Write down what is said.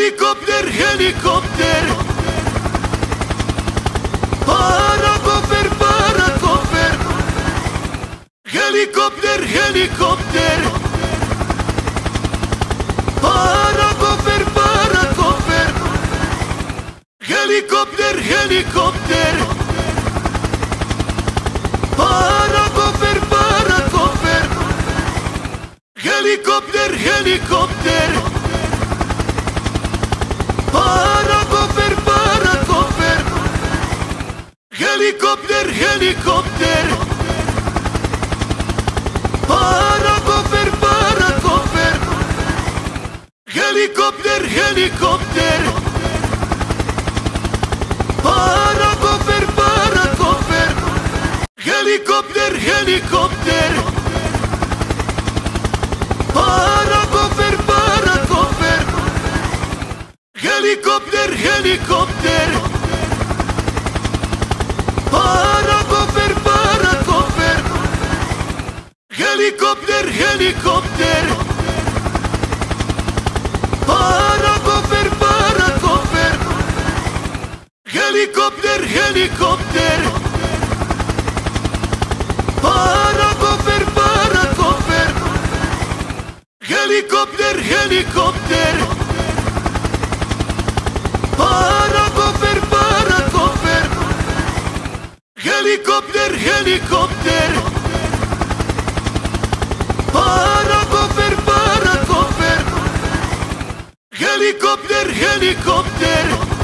Helikopter, helikopter. Parakofer, parakofer. Helikopter, helikopter. Parakofer, parakofer. Helikopter, helikopter. Parakofer, parakofer. Helikopter, helikopter. Parakofer, parakofer. Helikopter, helikopter. Parakofer, parakofer. Helikopter, helikopter. Parakofer, parakofer. Helikopter, helikopter. Parakofer, parakofer. Helikopter, helikopter. Parakofer, parakofer. Helikopter, helikopter. Parakofer, parakofer. Helikopter, helikopter. Parakofer, parakofer. Helikopter, helikopter. Parakofer, parakofer. Helikopter, helikopter. Parakofer, parakofer. Helikopter, helikopter.